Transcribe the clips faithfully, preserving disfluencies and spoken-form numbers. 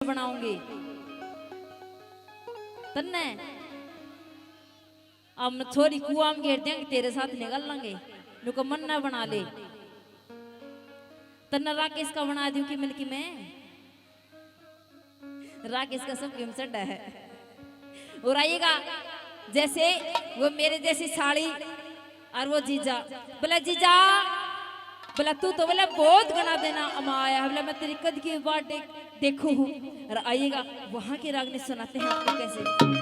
बनाऊंगी तन्ने। अब छोरी कुआ में घेर देंगे, तेरे साथ निकल लेंगे, नुको मन्ना बना ले। तन्ने राकेश का बना दूं कि मिलकी में राकेश का सब गेम चढ़ा है। और आइएगा, जैसे वो मेरे जैसी साली और वो जीजा, बोला, "जीजा," बोला, "तू तो," बोला, "बहुत घना देना अमा आया है," बोला, "मैं तेरी कद की बाट देख, देखू हूँ।" और आइएगा, वहां के रागनी सुनाते हैं आपको कैसे।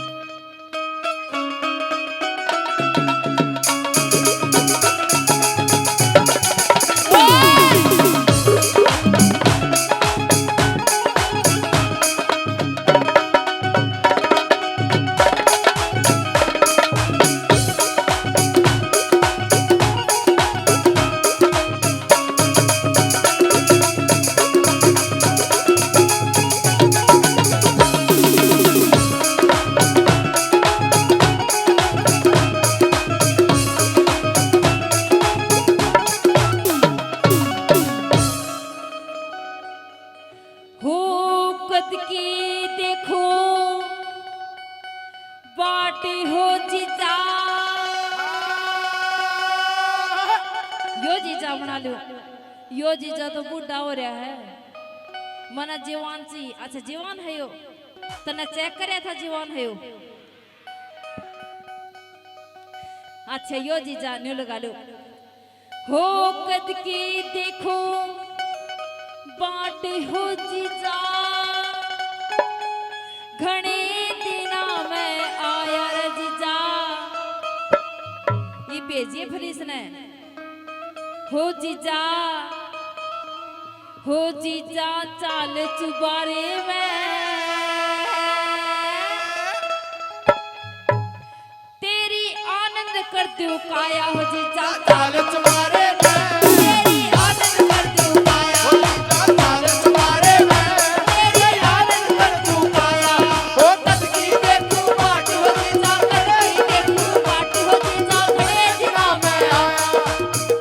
हो कद की देखो बाट हो जीजा। यो जीजा बना लो। यो जीजा तो बूढ़ा हो रहा है। मना जवान सी, अच्छा जवान है यो। तन्ने चेक करया था जवान है यो। अच्छा यो जीजा न्यू लगा लो। हो कद की देखो बाट हो जीजा, घणे दिना में आया रे जीजा। ये भेजिए फिर इसने। हो जीजा, हो जीजा चाल चुबारे में। तेरी आनंद कर दूं काया हो जीजा। चाल चुबारे में। तेरी आनंद कर दूं काया। हो जीजा चाल चुबारे में। तेरी आनंद कर दूं काया। हो कद की देखूं बाट हो जीजा, कद की देखूं बाट हो जीजा, बड़े दिना में आया।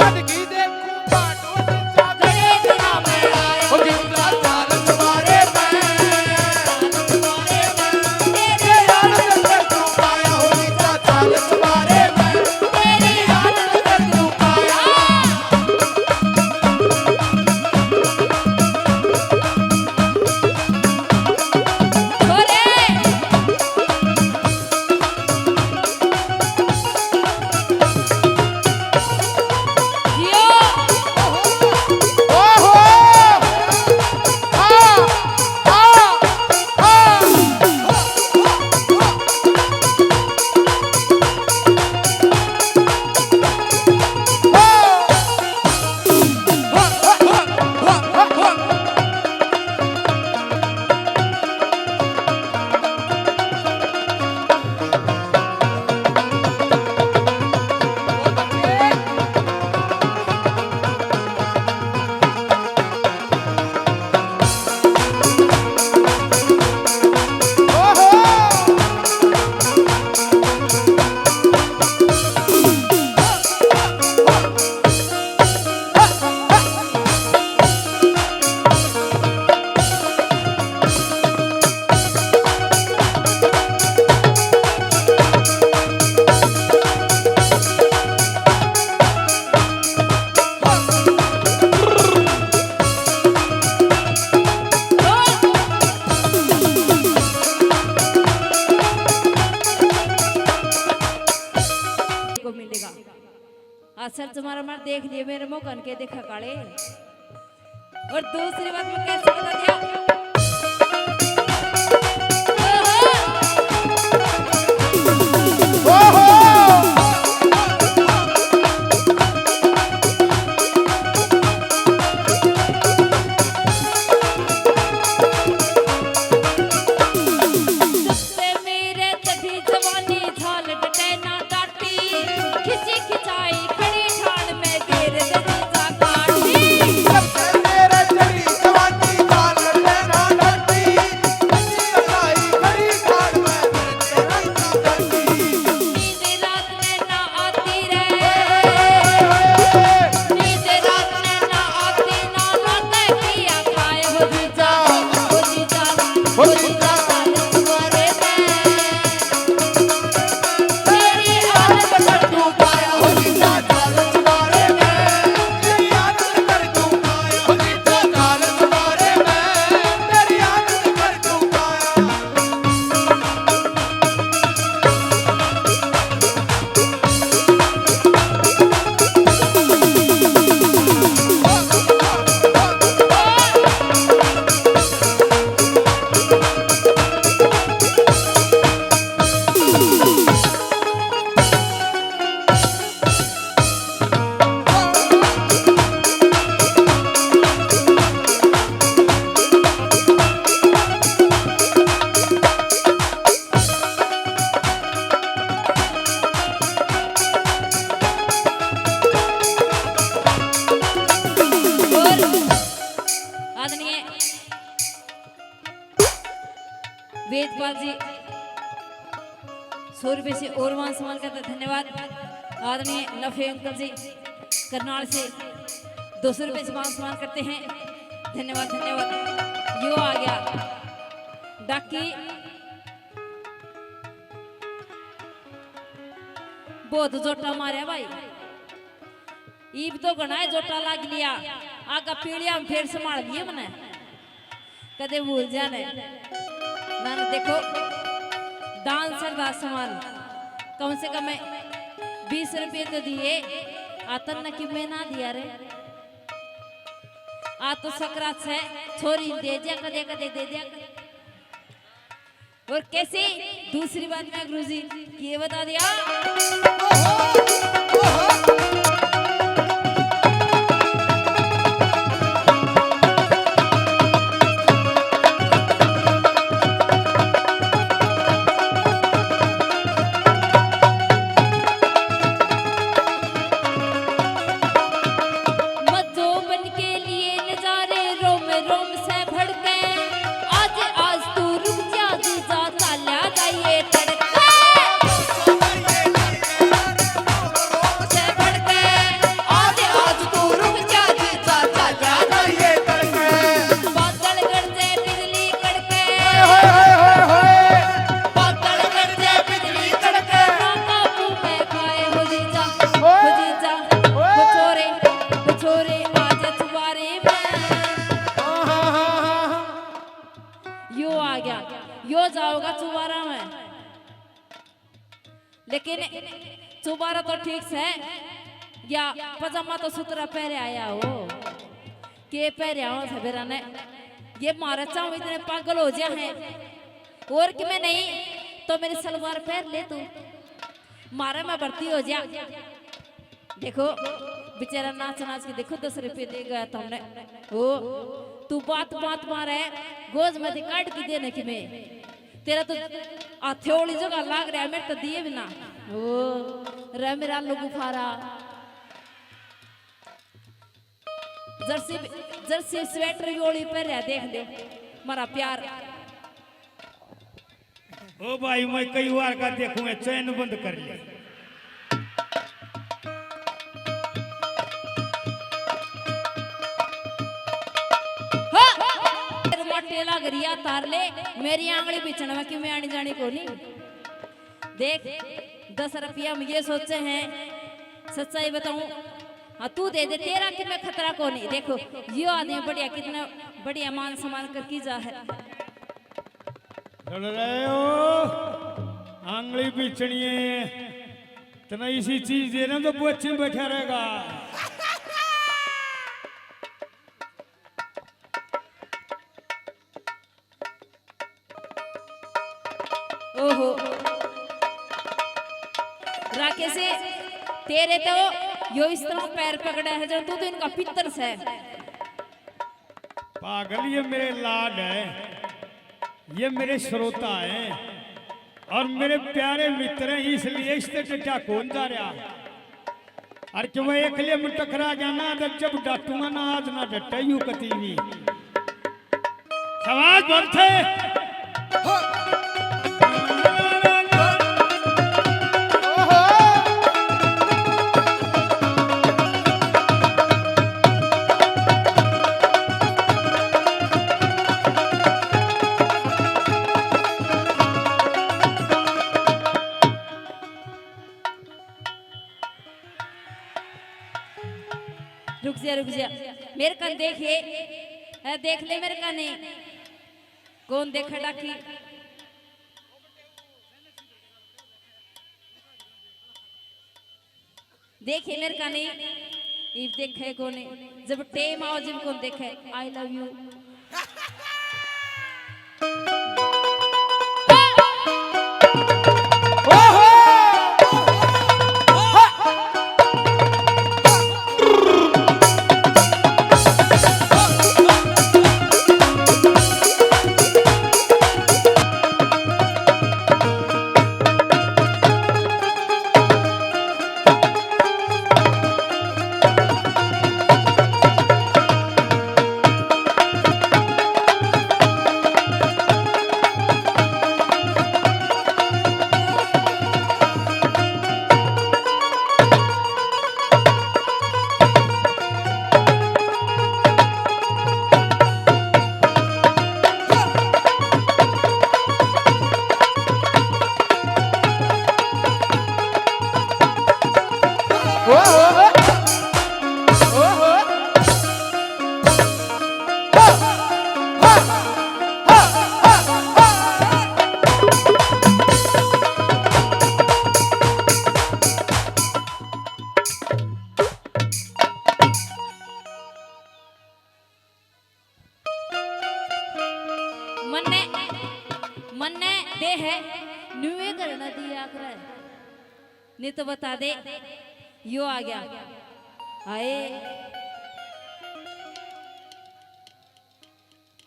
कद की देखूं बाट हो जीजा, बड़े दिना में आया। हो जीजा चाल चुबारे में। को मिलेगा। आ सर तुम्हारा मार देख लिए मेरे मुंह कन के देखा काले। और दूसरी बात मैं कैसे बता दिया? वेदपाल जी सौ रुपए से और मान सम्मान करते, धन्यवाद। आदरणीय नफे अंकल जी करनाल से दो सौ रुपए से मान सम्मान करते हैं, धन्यवाद, धन्यवाद। यो आ गया डाकी, बहुत जोटा मारया भाई। ईब तो घणा ही जोटा लाग लिया, आगा पीढ़िया में फेर संभाल लिए मने, कदे भूल जाने ना, ना। देखो, दान श्रद्धा समान, कम से कम बीस रुपये तो दिए, आतन न कि मैं ना दिया रे। आ तो सकरात से छोरी दे दिया, कदे कदे दे दिया। और कैसे दूसरी बात में गुरुजी ये बता दिया। मत जो बन के लिए नजारे रोम रोम से भड़के। आज, आज तू रुक जा जीजा, चाल्या जाइए तड़के। से भड़के। आज, आज तू रुक जा जीजा, चाल्या जाइए तड़के। बादल गरजे बिजली कड़के। हाय, हाय, हाय, हाय। बादल गरजे बिजली कड़के। ना काबू में खाए हो जीजा, हो जीजा, हो छोरे, हो छोरे, आज चुबारे में। यो आ गया, यो जाओगा चुबारा में। लेकिन चुबारा तो ठीक से, या पजामा तो सुथरा पहरे आया हो, के पहरे हो सवेरा ने। ये मारे चाव इतने पागल हो जा है, और कि मैं नहीं तो मेरी सलवार पहन ले तू, मारे में भर्ती हो जा। देखो बेचारा नाच नाच के, देखो, दस रुपये दे गया तुमने। ओ, तू बात बात मारे, गोज में से काट के देने की मैं। तेरा तो हथौड़ी जगह लाग रहा है, मेरे तो दिए भी ना। ओ, रे मेरा आलू बुखारा। जर्सी, जर्सी स्वेटर भी ओली पहन रहा, देख ले, मारा प्यार। ओ भाई, मैं कई बार का देखूं, मैं चैन बंद कर ले। हाँ, तेरे मोटे लग रिया तार ले, मेरी आंगली बिछण में क्यों मैं आनी जानी कोनी। देख, दस रुपया हम ये सोचे हैं, सच्चाई बताऊं, हाँ, तू दे दे, तेरा कि मैं खतरा कोनी। देखो, यो आदमी बढ़िया, कितना बढ़िया मान सम्मान कर की जा है। चल रहे हो, आंगली बिछणी है, तना इसी चीज देना तो बच्चे बैठा रहेगा। ओहो, राकेश, तेरे तो यो इस तरह पैर पकड़ा है जो तू तो इनका पितर से। पागल, ये मेरे लाड है, ये मेरे श्रोता हैं और मेरे प्यारे मित्र हैं, इसलिए इससे डटा कौन जा रहा। और कि वह एकले में टकरा जाना, तो जब डाटूंगा ना, आज ना डटे यू कती भी। शाबाश, बहुत है। रुक जा, रुक जा, मेरे कन देख, ये, ए, देख ले मेरे कन, कौन देखा डाकी। देखे मेरे का नहीं, इब देखे कोने। जब टेम आओ, जब कौन देखे, I love you। मन्ने दे है, न्यूए करना दिया करे। नहीं तो बता दे, यो आ गया। हाय,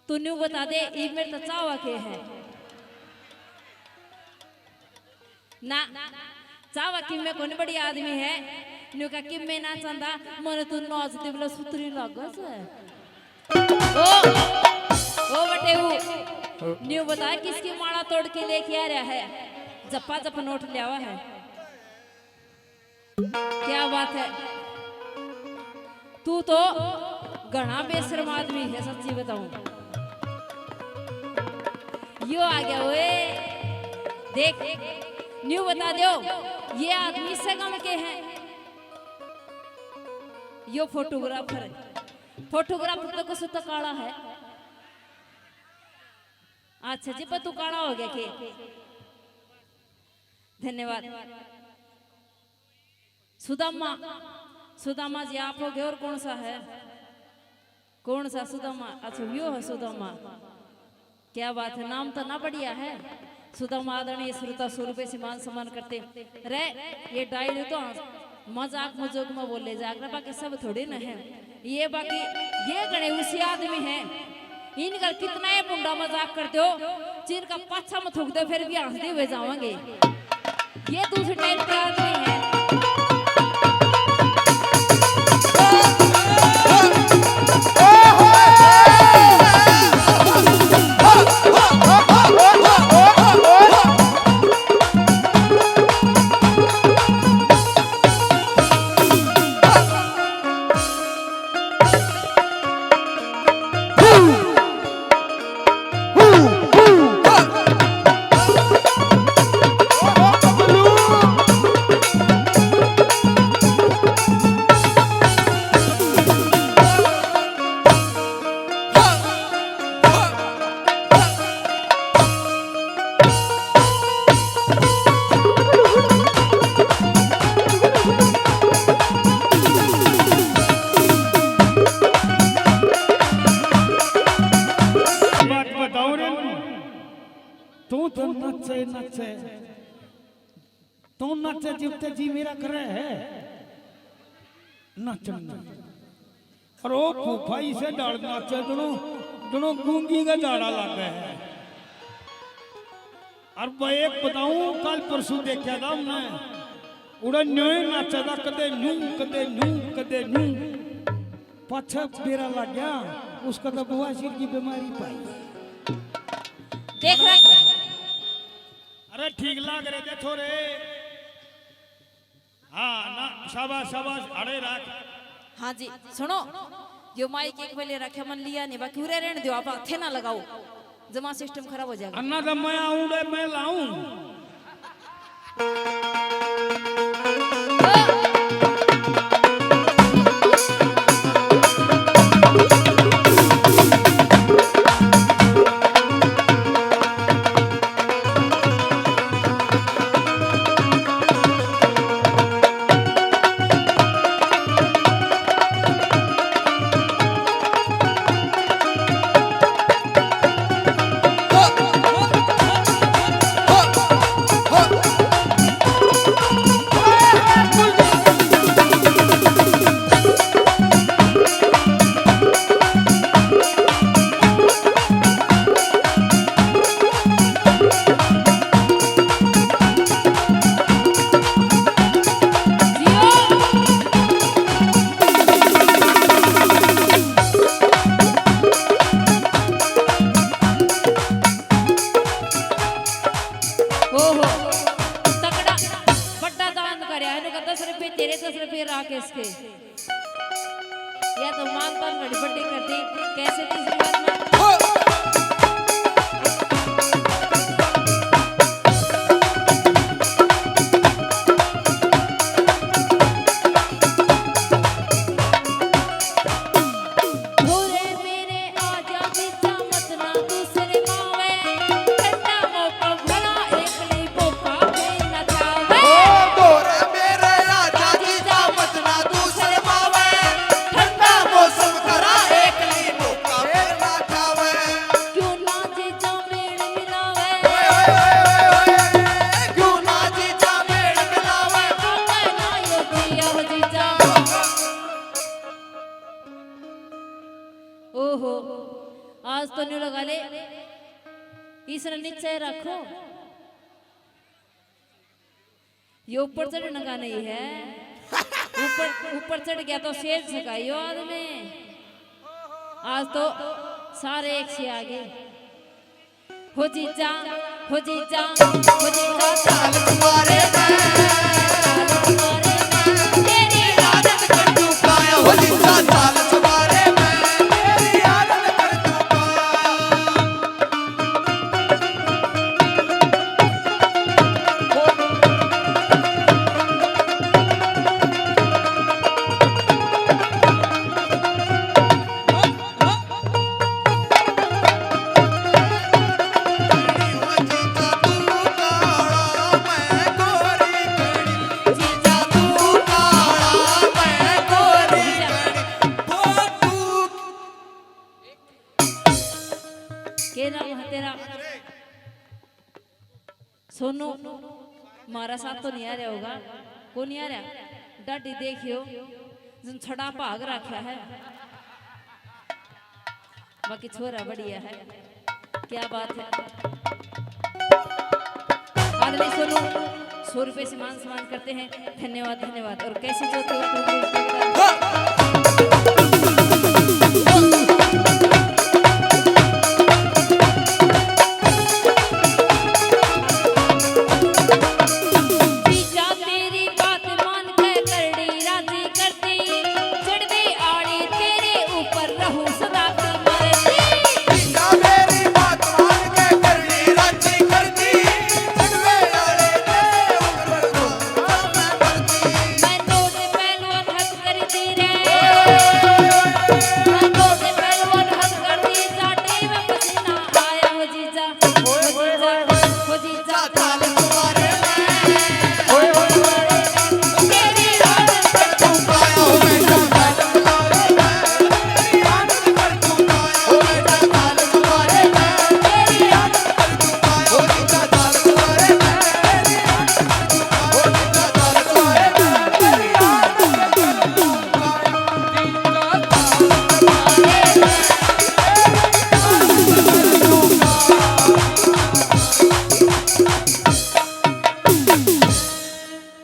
तू न्यू बता दे, ये मेरे तो चाहवा के है ना। चाहवा कि मैं कौन बड़ी आदमी है, न्यू का कि मैं ना चाहता, मने तू नाच दे बोला सुतरी लग से। ओ, ओ बटे वो, न्यू बता किसकी माला तोड़ के लेके आ रहा है, जप्पा जप नोट लियावा है। क्या बात है, तू तो घना बेशरम आदमी है, सच्ची बताऊं। यो आ गया ओए, देख, न्यू बता दो, ये आदमी से गम के हैं। यो फोटोग्राफर है, फोटोग्राफर तो कुछ तो काला है। अच्छा जी, पर तू काला हो गया के? धन्यवाद। सुदामा, सुदामा जी आप हो गए, और कौन सा है? कौन सा सुदामा? अच्छा, यो है सुदामा। क्या बात है, नाम तो ना बढ़िया है। सुदामा आदरणीय श्रोता स्वरूपे से मान सम्मान करते रे। ये डायरी तो मजाक मजोक में बोले जाकर, बाकी सब थोड़े न है। ये बाकी, ये गणे उसी आदमी है। इनका कितना ही मुंडा मजाक कर दो, जिनका पाछा में थूक दो, फिर भी हंसते हुए जावांगे। ये दूसरे टाइप के आदमी है। बात बताऊं रे, तू तो नचे नचे, तू नचे जिब ते जी मेरा करे है नचन। और ओ फूफा इसे डाल नाचे दोनों, दोनों गूंगी का झाड़ा लागे है। और मैं एक बताऊं, कल परसों देखा था हमने, उड़े न्योए नाचा था, कदे न्यू, कदे न्यू, कदे न्यू। पाछा बेरा लग गया, उसका तो बवासीर की बीमारी पाई। देख रहे। अरे ठीक लाग रहे थे थोड़े। हाँ ना, शाबाश, शाबाश, अड़े राख। हाँ जी, सुनो, यो माइक एक पहले रखे मन लिया नहीं, बाकी उरे रहने दो, आप हाथे ना लगाओ, जमा सिस्टम खराब हो जाएगा। अन्ना तो मैं आऊं रे, मैं लाऊं। ओहो, तगड़ा, बड़ा दान करया है, इनका दस रुपये तेरे, दस रुपये राकेश के। या तो मानता बड़ी बड़ी कर दी, कैसे थी शुरुआत में? इसने नीचे रखो। ये ऊपर चढ़ने का नहीं है। ऊपर, ऊपर चढ़ गया तो सेज सकायो आदमी। आज तो सारे एक से आगे। हो जीजा, हो जीजा, हो जीजा, चाल तुम्हारे में, चाल तुम्हारे में, तेरी आदत कर चुका है। हो जीजा, चाल तुम्हारे में, तेरी आदत कर चुका। के नाम है तेरा? सोनू, म्हारा साथ तो नहीं आ रहा होगा? को नहीं आ रहा? डाडी देखियो, जन छड़ा भाग रखा है। बाकी छोरा बढ़िया है, क्या बात है। अगले सोनू, सौ रुपए से मान सम्मान करते हैं। धन्यवाद, धन्यवाद। और कैसे जो तो जीजा तेरी बात मान के करड़ी राजी करती, चढ़वे आली तेरे ऊपर रहू सदा की मरती। जीजा मेरी बात मान के करड़ी राजी करती, चढ़वे आली तेरे ऊपर रहू सदा मैं मरती। मैं नोट पहलवान हक कर दी रे। मैं नोट पहलवान हक कर दी, चाटे में पसीना आया हो जीजा, हो जीजा, हो जीजा।